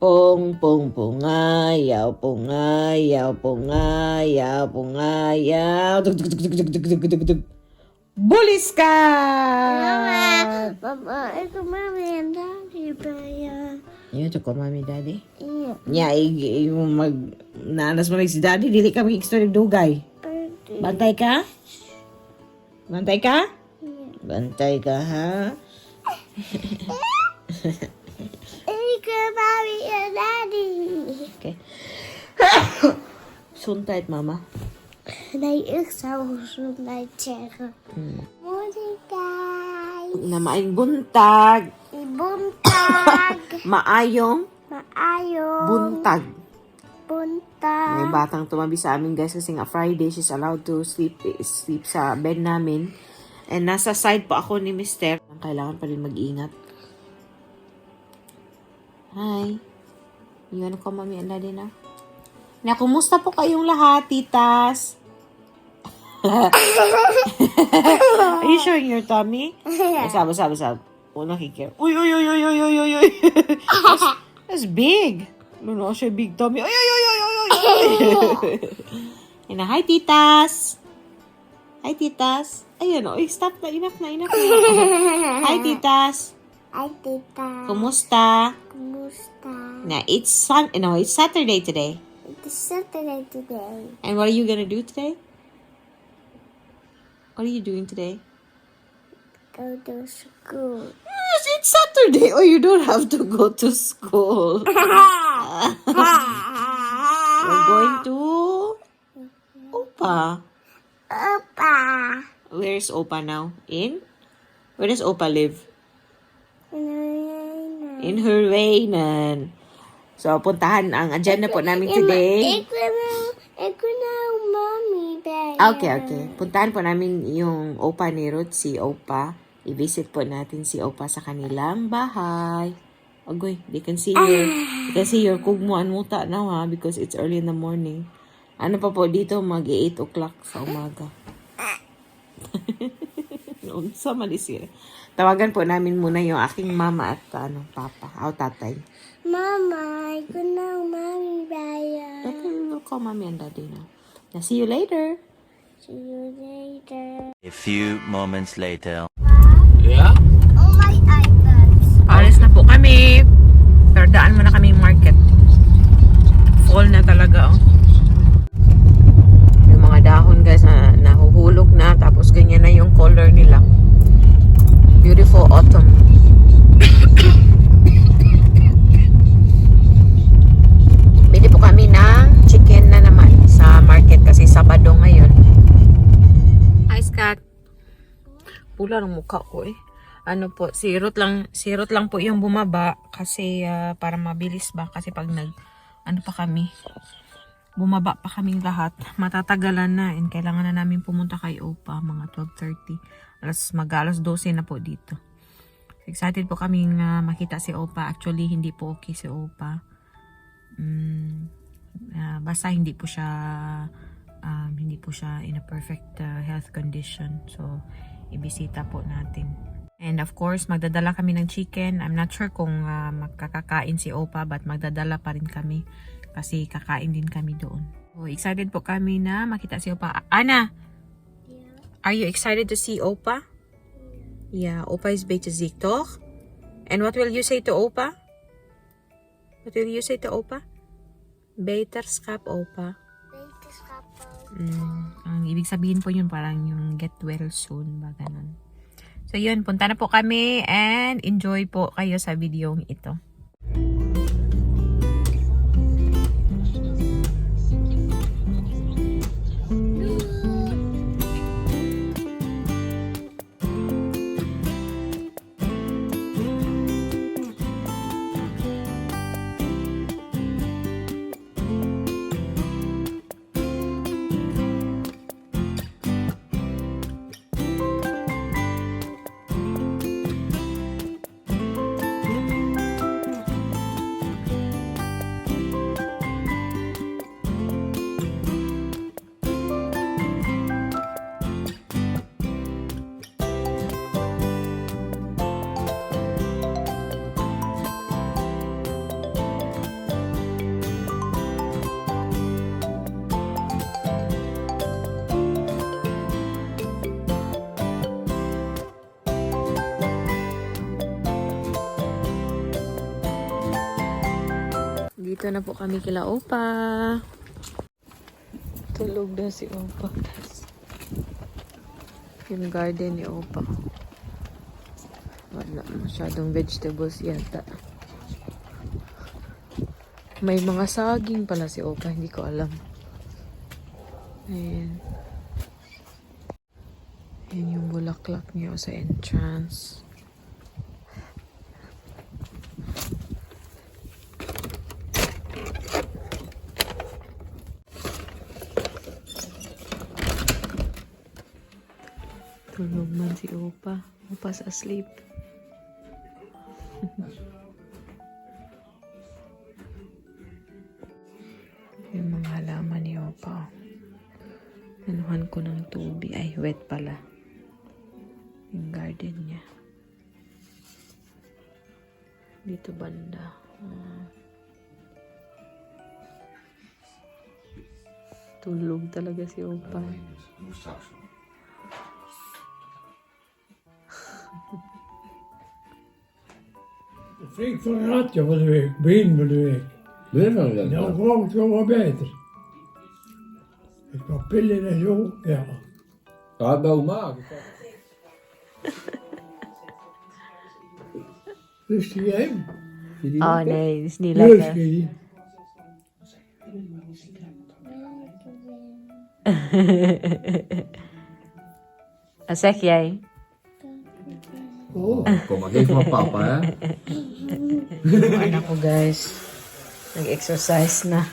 Pong pong pungayaw, pungayaw, pungayaw, pungayaw. Dug dug dug dug dug dug dug dug dug. Bulis ka! Mama, ito mami and daddy ba yan? Yun, ko mami, daddy. Iya. Nya, nanas mo si daddy, dili ka mag-extra dugay. Birthday. Bantay ka? Bantay ka? Iya. Bantay ka, ha? Ito mami and daddy. Okay. Suntait, mama. Nee, ik zou gezondheid zeggen. Morning, guys. Na maayong buntag. Buntag. Maayong Maayong. buntag. Buntag. May batang tumabi sa amin, guys, kasi nga Friday, she's allowed to sleep sa bed namin. And nasa side pa ako ni Mister. Kailangan pa rin mag-ingat. Hi. Iwan ko, mami, ang daddy na. Na, kumusta po kayong lahat, titas? Are you showing your tummy? Sab. Oh, nakikir. Uy. That's big. No, siya big tummy. Uy. Ayun na, hi, titas. Hi, titas. Ayun, oh, stop na. Enough na. Hi, titas. Hi, tita. Kumusta? Kumusta? Na, it's Saturday today. It's Saturday today. And what are you gonna do today? What are you doing today? Go to school. Yes, it's Saturday. Oh, you don't have to go to school. We're going to Opa. Opa. Where's Opa now? Where does Opa live? In Hurwaynan. So, puntahan ang agenda po namin today. Iko na mommy ba? Okay. Puntahan po namin yung Opa ni Ruth, si Opa. I-visit po natin si Opa sa kanilang bahay. Agoy, they can see your kugmuan muta now, ha, because it's early in the morning. Ano pa po dito, mag-8 o'clock sa umaga. Unsa man isira. Tawagan po namin muna yung aking mama at papa, tatay. Mama, iko na mommy ba yan? We'll call mommy and daddy now. Now, see you later. See you later. A few moments later. Yeah? Oh my iPads. Alis na po kami. Pero daan muna kami market. Fall na talaga, oh. Yung mga dahon, guys, na nahuhulog na. Tapos ganyan na yung color nila. Beautiful autumn. Bili po kami ng chicken na naman sa market kasi Sabado ngayon. Hi, Scott. Pula ng mukha ko, eh. Ano po, si Ruth lang po yung bumaba kasi para mabilis ba kasi pag bumaba pa kaming lahat, matatagalan na and kailangan na namin pumunta kay Opa mga 12:30. Mag-alas 12 na po dito. Excited po kaming makita si Opa. Actually, hindi po okay si Opa. Basta hindi po siya in a perfect health condition. So, ibisita po natin. And of course, magdadala kami ng chicken. I'm not sure kung magkakakain si Opa, but magdadala pa rin kami kasi kakain din kami doon. So, excited po kami na makita si Opa. Ana, are you excited to see Opa? Yeah, Opa is bezig toch? And what will you say to Opa? What will you say to Opa? Beterskap, Opa. Ang ibig sabihin po yun, parang yung get well soon, ba ganun. So yun, punta na po kami and enjoy po kayo sa video ito. Dito na po kami kila Opa. Tulog na si Opa. Yung garden ni Opa. Wala masyadong vegetables yata. May mga saging pala si Opa. Hindi ko alam. Ayan. Ayan yung bulaklak niyo sa entrance. Tulog man si Opa. Opa's asleep. Yung mga halaman ni Opa. Anuhan ko ng tubig. Ay, wet pala. Yung garden niya. Dito banda. Tulog talaga si Opa. Fick van een ratje van de week, begin van de week. Begin van de week? Nou, gewoon het gewoon wat beter. Ik had pillen en zo, ja. Ja, bij oma. Rustig hè? Oh nee, dat is niet Leuk, lekker. Kitty. Wat zeg jij? Oh, Kom maar, geef maar papa, hè. Anak ko guys. Nag-exercise na.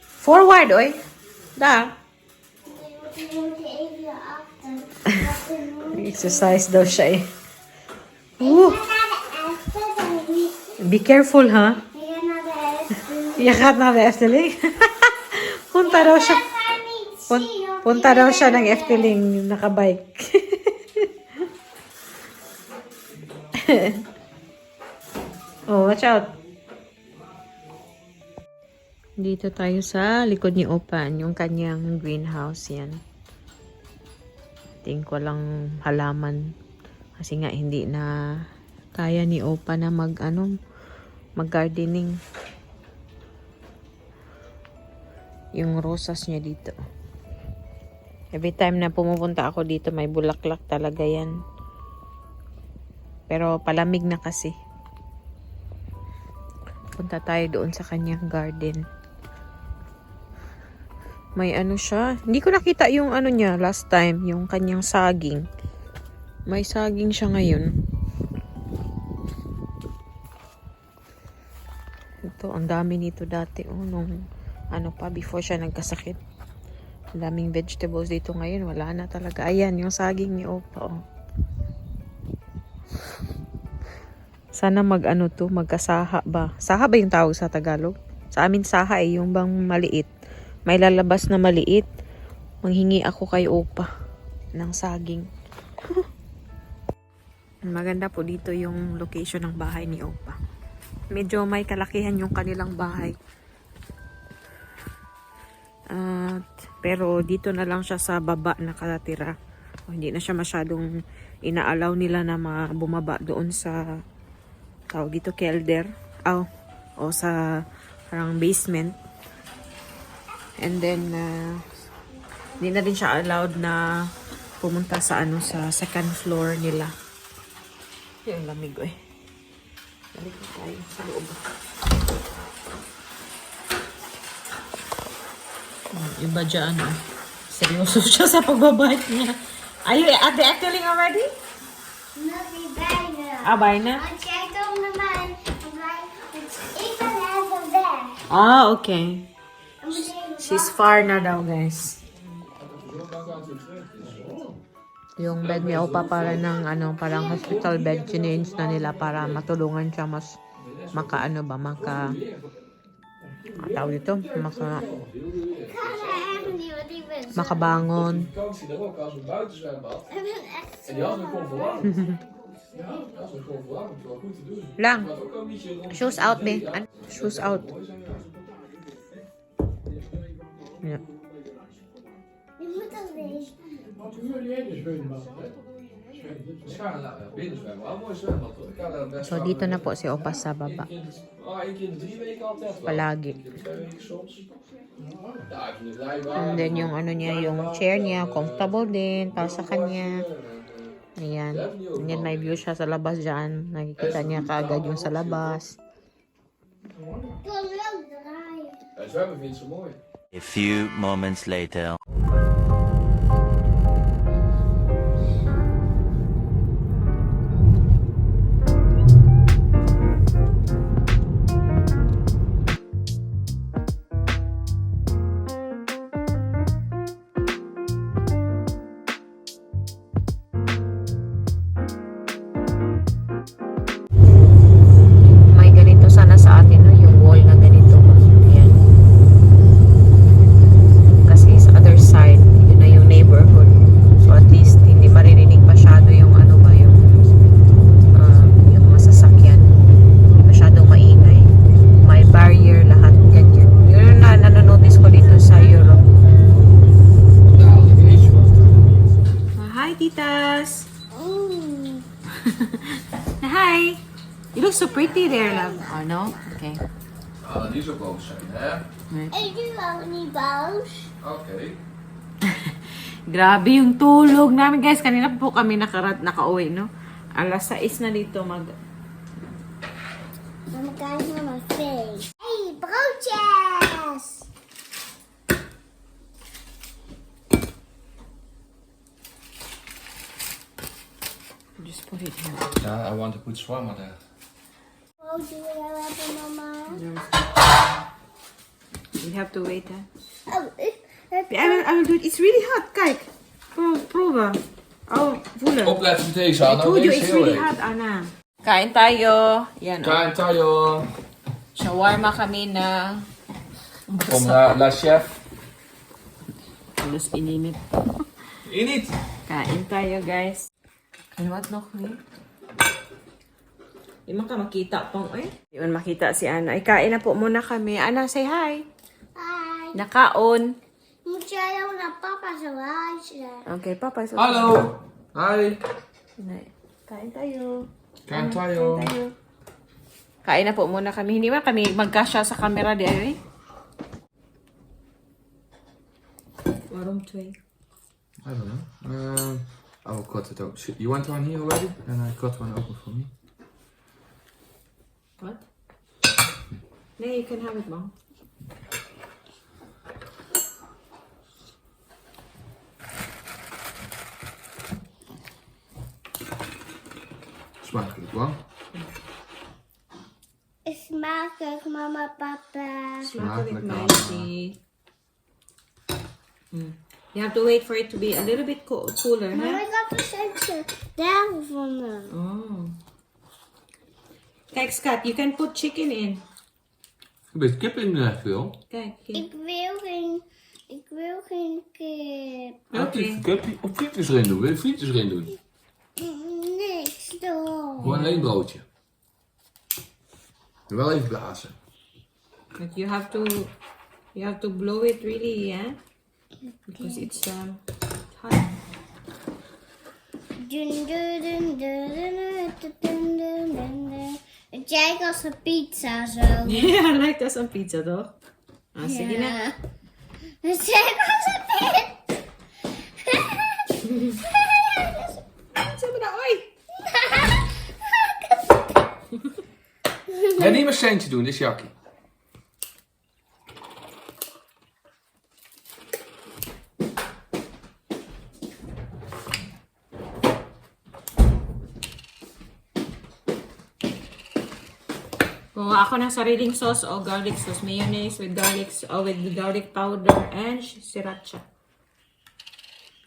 Forward, oy. Da. Je moet even achter. Nag-exercise daw siya eh. Ik ga naar de Efteling. Be careful, ha? Ik ga naar de Efteling. Je gaat naar de Efteling. Punta daw siya. Ik ga niet zien of Punta daw siya ng Efteling nakabike. Oh, watch out. Dito tayo sa likod ni Opan, yung kanyang greenhouse yan. Tingin ko lang halaman kasi nga hindi na kaya ni Opa na mag-gardening. Yung rosas niya dito. Every time na pumupunta ako dito, may bulaklak talaga yan. Pero palamig na kasi. Punta tayo doon sa kanyang garden. May ano siya. Hindi ko nakita yung ano niya last time. Yung kanyang saging. May saging siya ngayon. Ito, ang dami nito dati. Oh, nung ano pa, before siya nagkasakit. Ang daming vegetables dito ngayon. Wala na talaga. Ayan, yung saging ni Opa. Oh. Sana magkasaha ba? Saha ba yung tawag sa Tagalog? Sa amin saha yung bang maliit. May lalabas na maliit. Manghingi ako kay Opa ng saging. Maganda po dito yung location ng bahay ni Opa. Medyo may kalakihan yung kanilang bahay. Pero dito na lang siya sa baba nakatira. Hindi na siya masyadong inaalaw nila na bumaba doon sa tawag dito kelder o sa parang basement. And then hindi na din siya allowed na pumunta sa sa second floor nila. Yung lamig eh. Balik na tayo sa loob. Iba dyan seryoso siya sa pagbabike niya. Are you at the Efteling already? Nee, bijna. Bijna? Want jij komt naar mij. Ik ben even weg. Okay. Dan moet je She's far na daw, guys. Yung bed ni Opa para ng parang hospital bed, change na nila para matulungan siya mas tawag dito, even niet, want ik ben zo. makabangon. Die kans die er ook als een buitenzwembad. Ik ben echt En die had me gewoon verwarmd. Ja, dat is gewoon verwarmd. Wel goed te doen. Lang. Maar ook al niet zo rond. Shoes out, be. Shoes out. Ja. Je moet dat wezen. Wat wil je in de zwembad? Waarschijnlijk binnen zwemmen. Wel een mooi zwembad hoor. Ik ga daar best So, dito na po si Opa sa baba. Eén keer in de 3 weken altijd wel. Palagi. Eén keer in de 2 weken soms. Ja, ik vind het rijbaar. And then yung ano niya, yung chair niya, comfortable din para sa kanya. Ayan. And then may view siya sa labas dyan. Nakikita niya kaagad yung sa labas. Ik wil nu ook draaien. Ja, zwemmen vindt ze mooi. A few moments later. May ganito sana sa atin, no? Yung wall na ganito. Ayan. Kasi sa other side, yun na yung neighborhood. So at least, hindi maririnig masyado yung ano ba, yung mga sasakyan. Hindi masyadong maingay. May barrier lahat, ganyan. Yun na nanonotice ko dito sa Europe. Dadelijk eentje was het. Hi, titas! Mm. Hi! You look so pretty there, love. Oh, no? Okay. Ah, die zou boos zijn, hè? Ik doe ook niet boos. Oké. Grabe yung tulog namin, guys. Kanina po kami nakauwi, no? Alas 6 na dito Dan kijk naar mijn face. Hey, broodjes! Just put it here. Ja, I want to put shawarma there. Broodje wil jij hebben, mama? We have to wait, hè? Oh, ik heb... I will do it. It's really hot. Kijk. Proeven. Oh, voelen. Opletten met deze, I Anna. told you Deze it's is heel really leuk. hot, Anna. Kain tayo. Yan, oh. Kain tayo. Shawarma kami na. Kom la chef. Halos inimit. Init. Kain tayo, guys. And what nog meer? Di man ka makita pang, eh. Di man makita si Ana. Ay, kain na po muna kami. Ana, say hi. Hi. Nakaon. Moet jij ook naar papa zo luisteren? Okay, papa. So Hallo. Hi. Kain tayo. Kain Ana, tayo. Kain tayo. Kain na po muna kami. Hindi man kami magkasya sa camera di ay. Waarom 2? I don't know. I will cut it open. You want one here already? And I cut one open for me. What? Nee, you can have it, Mom. Smakelijk hoor. Smakelijk, mama, papa. Smakelijk, Smakelijk, meisje. You have to wait for it to be a little bit cooler, Mama, hè? ik had een centje daar gevonden. Oh. Kijk, Scott, you can put chicken in. Een beetje kip in veel. Kijk, hier. Ik wil geen kip. Oké. Of frietjes erin doen. Wil je frietjes erin doen? Niks doen. Gewoon alleen broodje. Wel even blazen. But you have to blow it really, yeah? Because it's hot. Het lijkt als een pizza zo. Ja, lijkt als een pizza, toch? Ah, sige na. Ja. Het lijkt als een pizza. Sabi na, oy! Nee, niet meer centje doen, dit is Jackie. Kung ako ng sariling sauce o garlic sauce, mayonnaise with with garlic powder and sriracha.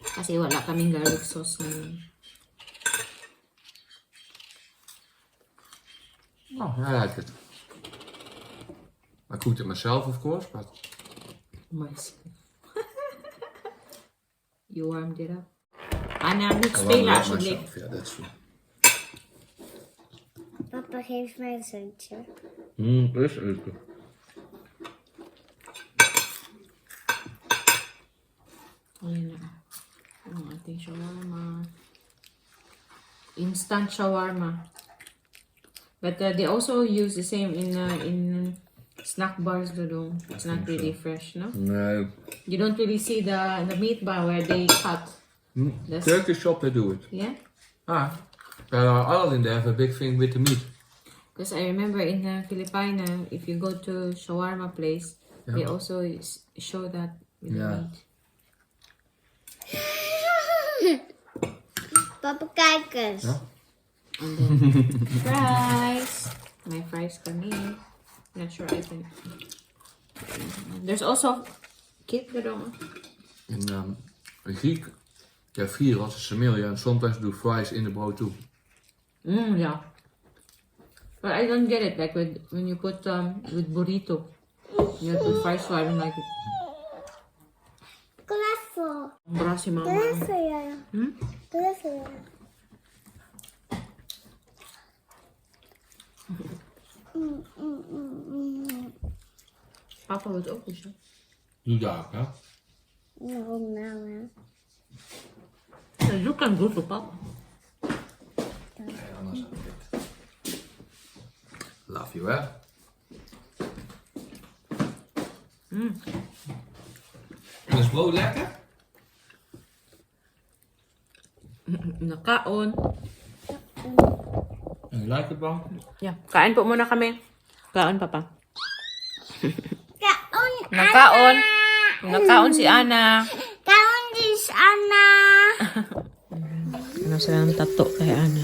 Kasi wala kaming garlic sauce ngayon. Oh, I like it. I cooked it myself, of course, but... Mas. You warmed it up. Anna, niet I warmed it spelen up alsjeblieft. myself, yeah, that's true. Papa geeft mij een centje. Best lekker. Ayan na. Ang ating shawarma. instant shawarma. But they also use the same in snack bars, Dodong. It's not really fresh, no? No. You don't really see the meat bar where they cut. That's- Turkish shop they do it. Yeah? Ireland they have a big thing with the meat. Because I remember in Filipina, if you go to shawarma place, they also show that with the Yeah. meat. Papa, kijk eens. Ja? And then fries. My fries come in. Not sure I can. There's also kip Dodong. En een Griek, ja, 4 als een Samaria en sometimes do fries in the brood too. Yeah. But I don't get it. Like when you put with burrito, you put fries. So I don't like it. Klaffel. Brasi mama. Klaffel. Klaffel. Papa wordt ook goed. Doe daar, hè? Waarom nou, hè? You can go for papa. Nee, anders heb ik dit. Love you, hè? Is brood lekker? Nakaon. En je like het, bang? Yeah. Kain po muna kami. Kaon papa. Kaon, Nakaon. Nakaon si Ana. kaon is Anna. Ano sila ng tato kay Ana?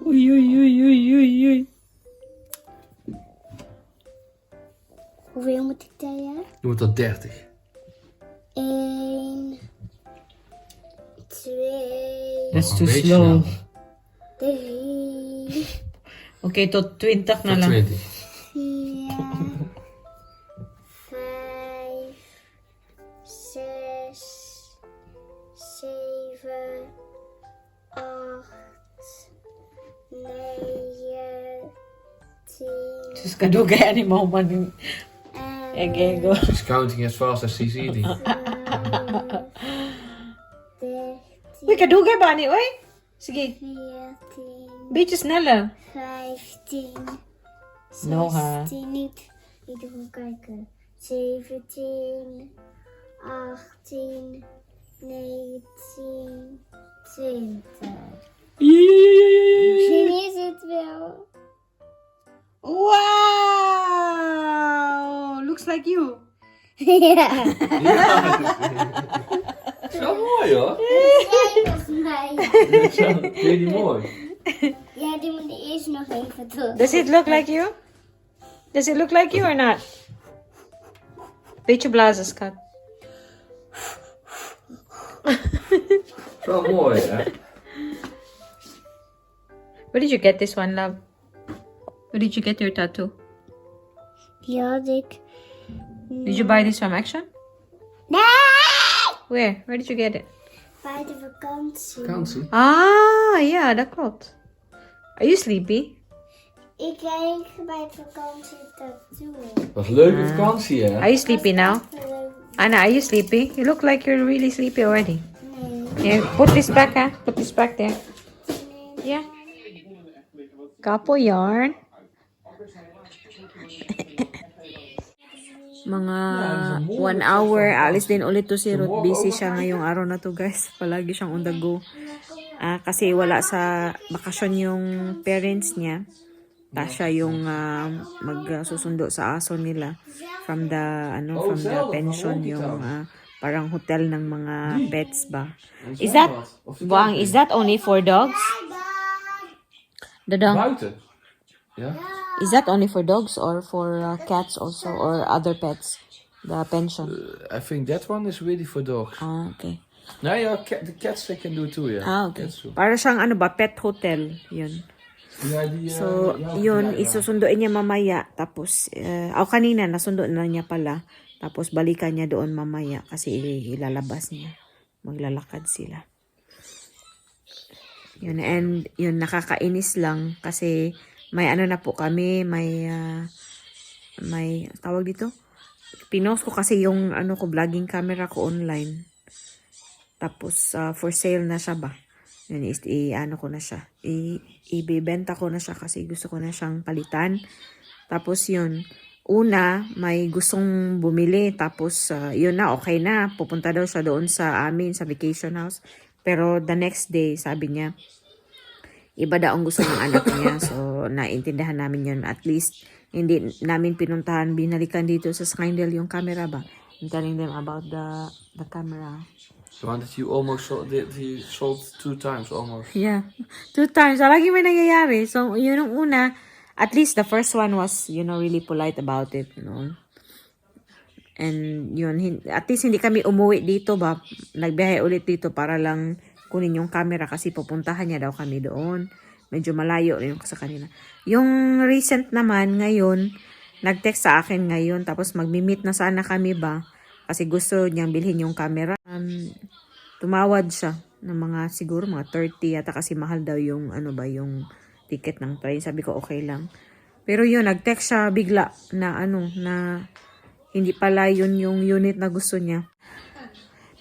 Uy, uy, uy, uy, uy, uy. Hoeveel moet ik tellen? Je moet tot 30. 1, 2, That's too Beetje slow. snel. 3, Okay, tot 20 na Tot lang. 20. 4, 5, 6, 7, 8, 9, 10, Sus kadugay ani mo man egego. She's counting as fast as she's eating. 13, Uy, kadugay ba ni oy? Sige, 14, beetje sneller. 15, No, ha. 16, niet goed kijken. 17, 18, 19, 20. Misschien is het wel. Wow! Looks like you. Ja, Zo mooi, hoor. volgens mij. Vind je die mooi? Ja, die moet eerst nog even doen. Does it look like you? Does it look like you or not? Beetje blazen, schat. Zo mooi, hè? Where did you get this one, love? Where did you get your tattoo? Die had ik. Did you buy this from Action? Nee! Where? Where did you get it? Bij de vakantie. Vakantie. Ah, ja, dat klopt. Are you sleepy? Ik kreeg bij vakantie tattoo. Was een leuke vakantie, hè? Are you sleepy now? Anna, are you sleepy? You look like you're really sleepy already. Nee. Here, put this back, huh? Put this back there. Yeah. Kapo yarn. Mga 1 hour, alis din ulit to si Ruth. Busy siya ngayong araw na to, guys. Palagi siyang on the go. Kasi wala sa bakasyon yung parents niya. Siya yung magsusundo sa aso nila from the pension, yung parang hotel ng mga pets ba. Is that Buang, is that only for dogs? Dadang, Buiten. Ja? is that only for dogs or for cats also or other pets? The pension. I think that one is really for dogs. Ah, okay. No, yeah, the cats they can do too, yeah. Okay. Cats too. Para siyang pet hotel, yun. Ja, die, So, yun, isusunduin niya mamaya. Tapos, kanina, nasundo na niya pala. Tapos, balikan niya doon mamaya kasi ilalabas niya. Maglalakad sila. Yun, and yun, nakakainis lang kasi may ano na po kami, may tawag dito. Pinost ko kasi yung ano ko, vlogging camera ko online. Tapos for sale na siya ba. Yun is ano ko na siya. Ibebenta ko na siya kasi gusto ko na siyang palitan. Tapos yun, una, may gustong bumili. Tapos yun na, okay na. Pupunta daw siya doon sa amin, sa vacation house. Pero the next day, sabi niya, iba daw ang gusto ng anak niya. So, naintindihan namin yun. At least, hindi namin pinuntahan, binalikan dito sa Skindale yung camera ba. I'm telling them about the camera. The one that you almost showed, he showed 2 times almost. Yeah. 2 times. Lagi may nangyayari. So, yun yung una. At least the first one was, really polite about it, And yun, at least hindi kami umuwi dito ba. Nagbiyahe ulit dito para lang kunin yung camera kasi pupuntahan niya daw kami doon. Medyo malayo rin sa kanila. Yung recent naman, ngayon, nag-text sa akin ngayon. Tapos magmi-meet na sana kami ba. Kasi gusto niyang bilhin yung camera. Tumawad siya ng mga siguro mga 30 yata kasi mahal daw yung yung ticket ng train. Sabi ko okay lang. Pero yun, nag-text siya bigla na na hindi pala yun yung unit na gusto niya.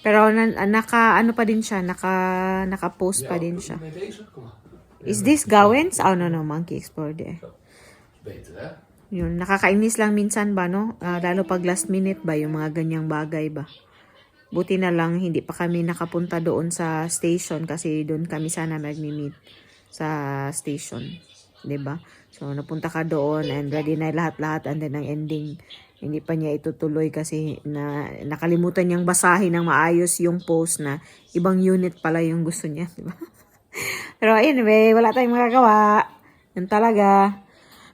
Pero naka pa din siya, naka-post pa din siya. Is this Gowens? Oh no, Monkey Explorer. Beter, hè? Yun, nakakainis lang minsan ba, no? Lalo pag last minute ba, yung mga ganyang bagay ba. Buti na lang, hindi pa kami nakapunta doon sa station kasi doon kami sana magmi-meet sa station. 'Di ba? So, napunta ka doon and ready na lahat-lahat and then ang ending, hindi pa niya itutuloy kasi nakalimutan niyang basahin ng maayos yung post na ibang unit pala yung gusto niya. 'Di ba? Pero anyway, wala tayong magagawa. Yun talaga.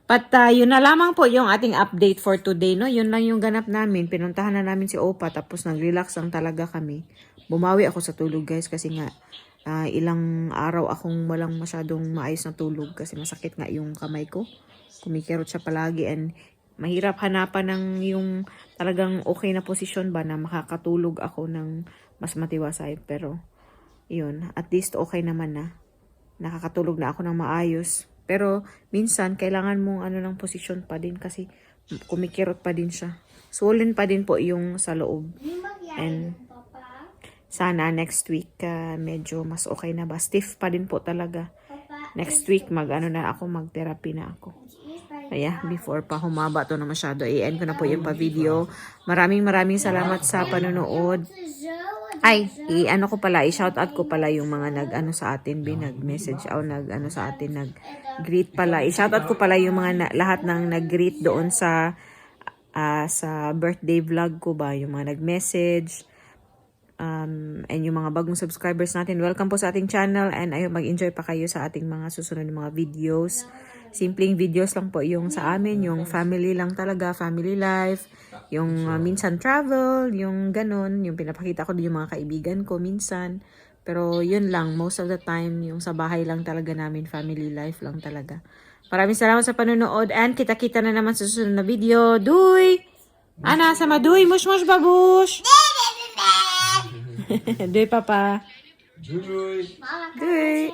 But yun na lamang po yung ating update for today, no? Yun lang yung ganap namin. Pinuntahan na namin si Opa tapos nag-relax lang talaga kami. Bumawi ako sa tulog, guys, kasi nga ilang araw akong walang masyadong maayos na tulog kasi masakit nga yung kamay ko. Kumikirot siya palagi and mahirap hanapan ng yung talagang okay na posisyon ba na makakatulog ako ng mas matiwasay. Pero yun, at least okay naman na. Nakakatulog na ako ng maayos. Pero minsan kailangan mong ng posisyon pa din kasi kumikirot pa din siya. Swollen pa din po yung sa loob. And sana next week medyo mas okay na ba. Stiff pa din po talaga. Next week mag-therapy na ako. Kaya before pa humaba to na masyado, i-end ko na po yung pa-video. Maraming salamat sa panonood. Ay, i-shoutout ko pala yung mga nag-ano sa atin, nag-message o nag-ano sa atin, nag-greet pala. I-shoutout ko pala yung mga lahat ng nag-greet doon sa birthday vlog ko ba, yung mga nag-message, and yung mga bagong subscribers natin. Welcome po sa ating channel and I hope mag-enjoy pa kayo sa ating mga susunod mga videos. Simpleng videos lang po yung sa amin, yung family lang talaga, family life, yung minsan travel, yung ganun, yung pinapakita ko din yung mga kaibigan ko minsan. Pero yun lang, most of the time, yung sa bahay lang talaga namin, family life lang talaga. Maraming salamat sa panonood and kita-kita na naman sa susunod na video. Duy! Ana, sama Duy, mush babush! Duy, papa. Doei! Duy!